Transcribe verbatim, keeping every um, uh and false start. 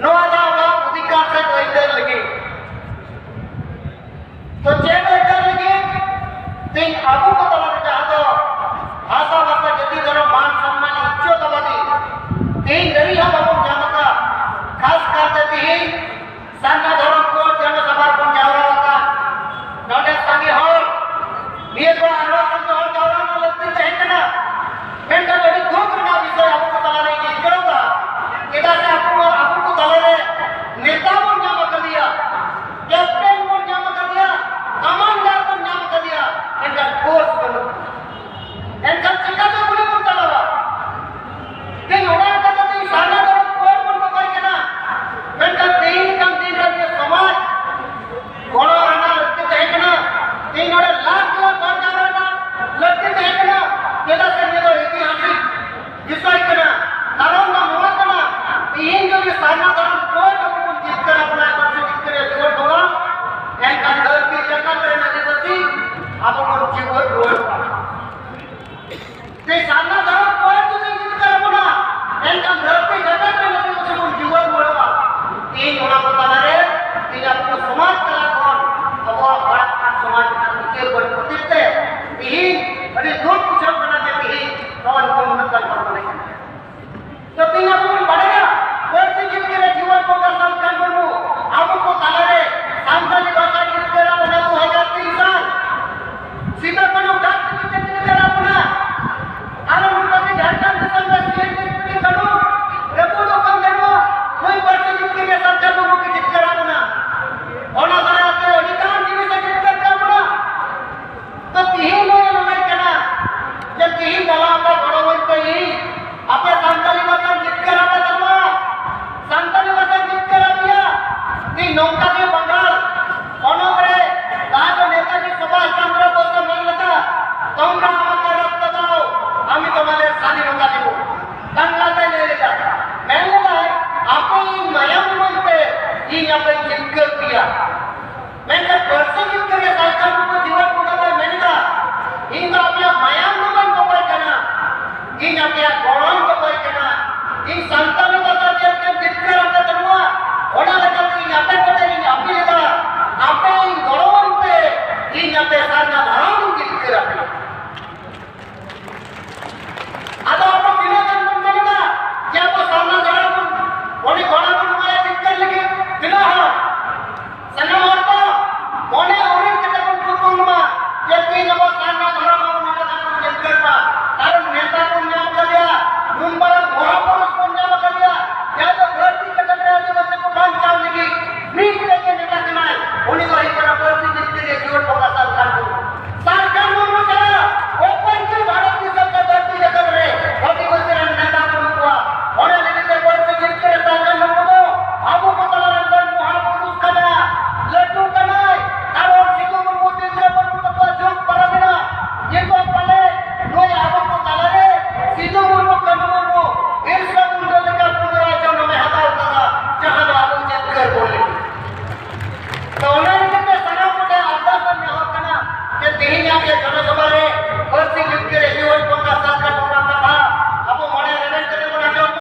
ᱱᱚᱣᱟ ᱫᱚ ᱟᱵᱚᱣᱟᱜ ᱚᱫᱷᱤᱠᱟᱨ ᱥᱮ ᱟᱹᱭᱫᱟᱹᱨ ᱞᱟᱹᱜᱤᱫ᱾ ᱛᱚ ᱪᱮᱫ ᱟᱹᱭᱫᱟᱹᱨ ᱞᱟᱹᱜᱤᱫ? ᱛᱮᱦᱮᱧ ᱟᱵᱚ ᱠᱚ ᱛᱟᱞᱟᱨᱮ ᱡᱟᱦᱟᱸ ᱫᱚ ᱵᱷᱟᱥᱟ ᱵᱷᱟᱥᱟ ᱡᱟᱹᱛᱤ ᱫᱷᱚᱨᱚᱢ ᱢᱟᱱ ᱥᱚᱱᱢᱟᱱ ᱤᱡᱽᱡᱚᱛ ᱟᱵᱟᱫᱤ ᱛᱮᱦᱮᱧ ᱫᱷᱟᱹᱨᱤᱡ ᱦᱚᱸ ᱵᱟᱵᱚᱱ ᱧᱟᱢ ᱟᱠᱟᱫ᱾ ᱠᱷᱟᱥ ᱠᱟᱨᱛᱮ ᱛᱮᱦᱮᱧ ᱥᱟᱨᱱᱟ ᱫᱷᱚᱨᱚᱢ ᱠᱳᱰ ᱡᱚᱱᱚᱥᱚᱵᱷᱟ ᱨᱮᱵᱚᱱ ᱡᱟᱣᱨᱟ ᱟᱠᱟᱱ᱾ ᱱᱚᱰᱮ ᱥᱟᱸᱜᱮ ᱦᱚᱲ ᱱᱤᱭᱟᱹ ᱠᱚ ᱟᱨᱦᱚᱸ ᱥᱟᱸᱜᱮ ᱦᱚᱲ ᱡᱟᱣᱨᱟ ᱨᱮᱱᱟᱜ ᱞᱟᱹᱠᱛᱤ ᱛᱟᱦᱮᱸ ᱠᱟᱱᱟ᱾ ᱢᱮᱱᱠᱷᱟᱱ ᱟᱹᱰᱤ ᱫᱩᱠ ᱨᱮᱱᱟᱜ ᱵᱤᱥᱚᱭ ᱟᱵᱚ ᱠᱚ ᱛᱟᱞᱟᱨᱮ ᱤᱧ ᱟᱹᱭᱠᱟᱹᱣ ᱮᱫᱟ᱾ ᱪᱮᱫᱟᱜ ᱥᱮ ᱟᱵᱚ ᱱᱚᱣᱟ ᱟᱵᱚ ᱠᱚ ᱛᱟᱞᱟᱨᱮ ᱱᱮᱛᱟ ᱵᱚᱱ ᱧᱟᱢ ᱟᱠᱟᱫᱮᱭᱟ, ᱠᱮᱯᱴᱮᱱ ᱵᱚᱱ ᱧᱟᱢ ᱟᱠᱟᱫᱮᱭᱟ, ᱠᱟᱢᱟᱱᱰᱟᱨ ᱵᱚᱱ ᱧᱟᱢ ᱟᱠᱟᱫᱮᱭᱟ, ᱢᱮᱱᱠᱷᱟᱱ ᱯᱷᱳᱨᱥ ᱵᱟᱹᱱᱩᱜ᱾ ᱮᱱᱠᱷᱟᱱ ᱪᱤᱠᱟᱹᱛᱮ ᱩᱱᱤ ᱵᱚᱱ ᱪᱟᱞᱟᱣᱟ? ᱛᱮᱦᱮᱧ ᱚᱱᱟ ᱞᱮᱠᱟᱛᱮ ᱛᱮᱦᱮᱧ ᱥᱟᱨᱱᱟ ᱫᱷᱚᱨᱚᱢ ᱠᱳᱰ ᱵᱚᱱ ᱵᱟᱯᱟᱭ ᱠᱟᱱᱟ᱾ ᱢᱮᱱᱠᱷᱟᱱ ᱛᱮᱦᱮᱧ ᱞᱮᱠᱟᱱ ᱫᱤᱱ ᱨᱮ ᱱᱤᱭᱟᱹ ᱥᱚᱢᱟᱡᱽ ᱜᱚᱲᱚ ᱨᱮᱱᱟᱜ ᱞᱟᱹᱠᱛᱤ ᱛᱟᱦᱮᱸ ᱠᱟᱱᱟ᱾ ᱛᱮᱦᱮᱧ ᱱᱚᱰᱮ ᱞᱟᱠᱷ ᱞᱟᱠᱷ ᱦᱚᱲ ᱡᱟᱣᱨᱟ ᱨᱮᱱᱟᱜ ᱞᱟᱹᱠᱛᱤ ᱛᱟᱦᱮᱸ ᱠᱟᱱᱟ᱾ ᱪᱮᱫᱟᱜ ᱥᱮ ᱱᱤᱭᱟᱹ ᱫᱚ ᱤᱛᱤᱦᱟᱥᱤᱠ ᱵᱤᱥᱚᱭ ᱠᱟᱱᱟ᱾ ᱠᱟᱨᱚᱱ ᱫᱚ ᱱᱚᱣᱟ ᱠᱟᱱᱟ, ᱛᱮᱦᱮᱧ ᱡᱩᱫᱤ ᱥᱟᱨᱱᱟ ᱫᱷᱚᱨᱚᱢ ᱠᱳᱰ ᱟᱵᱚ ᱵᱚᱱ ᱡᱤᱛᱠᱟᱹᱨ ᱟᱵᱚᱱᱟ, ᱮᱠᱟᱞ ᱥᱮ ᱡᱤᱛᱠᱟᱹᱨ ᱡᱤᱵᱚᱱ ᱵᱚᱸᱜᱟ, ᱮᱱᱠᱷᱟᱱ ᱫᱷᱟᱹᱨᱛᱤ ᱡᱟᱠᱟᱛ ᱨᱮᱱ ᱟᱹᱫᱤᱵᱟᱹᱥᱤ ᱟᱵᱚ ᱵᱚᱱ ᱡᱤᱣᱮᱫ ᱨᱩᱣᱟᱹᱲ ᱠᱚᱣᱟ᱾ ᱛᱮ ᱥᱟᱨᱱᱟ ᱫᱷᱚᱨᱚᱢ ᱠᱚ ᱡᱩᱫᱤ ᱡᱤᱛᱠᱟᱹᱨ ᱟᱵᱚᱱᱟ, ᱮᱱᱠᱷᱟᱱ ᱫᱷᱟᱹᱨᱛᱤ ᱡᱟᱠᱟᱛ ᱨᱮ ᱱᱩᱠᱩ ᱥᱮ ᱵᱚᱱ ᱡᱤᱣᱮᱫ ᱨᱩᱣᱟᱹᱲᱚᱜᱼᱟ᱾ ᱛᱮᱦᱮᱧ ᱚᱱᱟ ᱠᱚ ᱛᱟᱞᱟᱨᱮ ᱛᱮᱦᱮᱧ ᱟᱵᱚ ᱥᱚᱢᱟᱡᱽ ᱛᱟᱞᱟ ᱠᱷᱚᱱ ᱟᱵᱚᱣᱟᱜ ᱦᱚᱲᱟᱜ ᱟᱨ ᱥᱚᱢᱟᱡᱽ ᱨᱮᱱᱟᱜ ᱵᱤᱪᱟᱹᱨ ᱵᱟᱹᱱᱩᱜ ᱠᱷᱟᱹᱛᱤᱨ ᱛᱮ ᱛᱮᱦᱮᱧ ᱟᱹᱰᱤ ᱫᱩᱠ ᱵᱩᱡᱷᱟᱹᱜ ᱠᱟᱱᱟ ᱡᱮ ᱛᱮᱦᱮᱧ ᱱᱚᱜᱼᱚᱭ ᱱᱩᱠᱩ ᱱᱩᱱᱟᱹᱜ ᱜᱟᱱ ᱦᱚᱲ ᱠᱚ ᱞᱟᱹᱭ ᱠᱟᱱᱟ᱾ ᱛᱚ ᱛᱮᱦᱮᱧ ᱟᱵᱚ ᱵᱚᱱ ᱵᱟᱰᱟᱭᱟ, ᱯᱟᱹᱨᱥᱤ ᱡᱤᱛᱠᱟᱹᱨ ᱨᱮ ᱡᱤᱣᱮᱫ ᱵᱚᱸᱜᱟ ᱥᱟᱞ ᱠᱷᱟᱱ ᱢᱩᱨᱢᱩ ᱟᱵᱚ ᱠᱚ ᱛᱟᱞᱟᱨᱮ ᱥᱟᱱᱛᱟᱲᱤ ᱵᱷᱟᱥᱟ ᱡᱤᱛᱠᱟᱹᱨ ᱟᱵᱚᱱᱟ ᱫᱩ ᱦᱟᱡᱟᱨ ᱛᱤᱱ ᱥᱟᱞ᱾ ᱥᱤᱫᱩ ᱠᱟᱹᱱᱦᱩ ᱰᱟᱠ ᱴᱤᱠᱤᱴ ᱛᱮ ᱡᱤᱛᱠᱟᱹᱨ ᱟᱵᱚᱱᱟ᱾ ᱟᱨ ᱱᱚᱝᱠᱟ ᱜᱮ ᱡᱷᱟᱲᱠᱷᱚᱸᱰ ᱫᱤᱥᱚᱢ ᱨᱮ ᱥᱤ ᱮᱱ ᱴᱤ ᱥᱤᱫᱩ ᱠᱟᱹᱱᱦᱩ, ᱨᱟᱹᱯᱩᱫᱚᱜ ᱠᱟᱱ ᱛᱟᱵᱚᱱᱟ, ᱦᱩᱭ ᱯᱟᱹᱨᱥᱤ ᱡᱤᱛᱠᱟᱹᱨ ᱨᱮ ᱥᱟᱱᱛᱟᱲ ᱠᱚ ᱠᱚ ᱡᱤᱛᱠᱟᱹᱨ ᱟᱵᱚᱱᱟ᱾ ᱚᱱᱟ ᱫᱟᱨᱟᱭ ᱛᱮ ᱟᱹᱰᱤ ᱜᱟᱱ ᱡᱤᱱᱤᱥ ᱮ ᱡᱤᱛᱠᱟᱹᱨ ᱠᱟᱜ ᱵᱚᱱᱟ᱾ ᱛᱚ ᱛᱤᱦᱤᱧ ᱱᱚᱣᱟ ᱞᱟᱹᱭ ᱠᱟᱱᱟ ᱡᱮ ᱛᱤᱦᱤᱧ ᱫᱟᱞᱟ ᱟᱯᱮ ᱜᱚᱲᱚ ᱟᱹᱧ ᱯᱮ, ᱤᱧ ᱟᱯᱮ ᱥᱟᱱᱛᱟᱲᱤ ᱵᱷᱟᱥᱟ ᱡᱤᱛᱠᱟᱹᱨ ᱟᱯᱮ ᱛᱟᱵᱚᱱᱟ᱾ ᱥᱟᱱᱛᱟᱲᱤ ᱵᱷᱟᱥᱟ ᱡᱤᱛᱠᱟᱹᱨ ᱟᱯᱮᱭᱟ᱾ ᱛᱤᱦᱤᱧ ᱱᱚᱝᱠᱟ ᱜᱮ ᱵᱟᱝᱜᱟᱞ ᱯᱚᱱᱚᱛ ᱨᱮ ᱡᱟᱦᱟᱸ ᱫᱚ ᱱᱮᱛᱟᱡᱤ ᱥᱩᱵᱷᱟᱥ ᱪᱚᱱᱫᱨᱚ ᱵᱳᱥ ᱮ ᱢᱮᱱ ᱞᱮᱫᱟ, "তোমরা আমাকে রক্ত দাও, আমি তোমাদের স্বাধীনতা দেব।" ᱵᱟᱝᱞᱟᱛᱮ ᱞᱟᱹᱭ ᱞᱮᱫᱟ, ᱢᱮᱱ ᱞᱮᱫᱟᱭ, "ᱟᱯᱮ ᱤᱧ ᱢᱟᱭᱟᱢ ᱮᱢᱟᱹᱧ ᱯᱮ, ᱤᱧ ᱟᱯᱮᱧ ᱡᱤᱛᱠᱟᱹᱨ ᱯᱮᱭᱟ᱾" ᱢᱮᱱᱠᱷᱟᱱ ᱯᱟᱹᱨᱥᱤ ᱡᱤᱛᱠᱟᱹᱨ ᱨᱮ ᱥᱟᱱᱛᱟᱲ ᱠᱚ ᱡᱤᱣᱮᱫ ᱠᱚ ᱠᱟᱛᱮ ᱢᱮᱱ ᱮᱫᱟ, "ᱤᱧ ᱫᱚ ᱟᱯᱮᱭᱟᱜ ᱢᱟᱭᱟᱢ ᱫᱚ ᱵᱟᱹᱧ ᱠᱚᱠᱚᱭ ᱠᱟᱱᱟ, ᱤᱧ ᱟᱯᱮᱭᱟᱜ ᱜᱚᱲᱚᱧ ᱠᱚᱠᱚᱭ ᱠᱟᱱᱟ, ᱤᱧ ᱥᱟᱱᱛᱟᱲ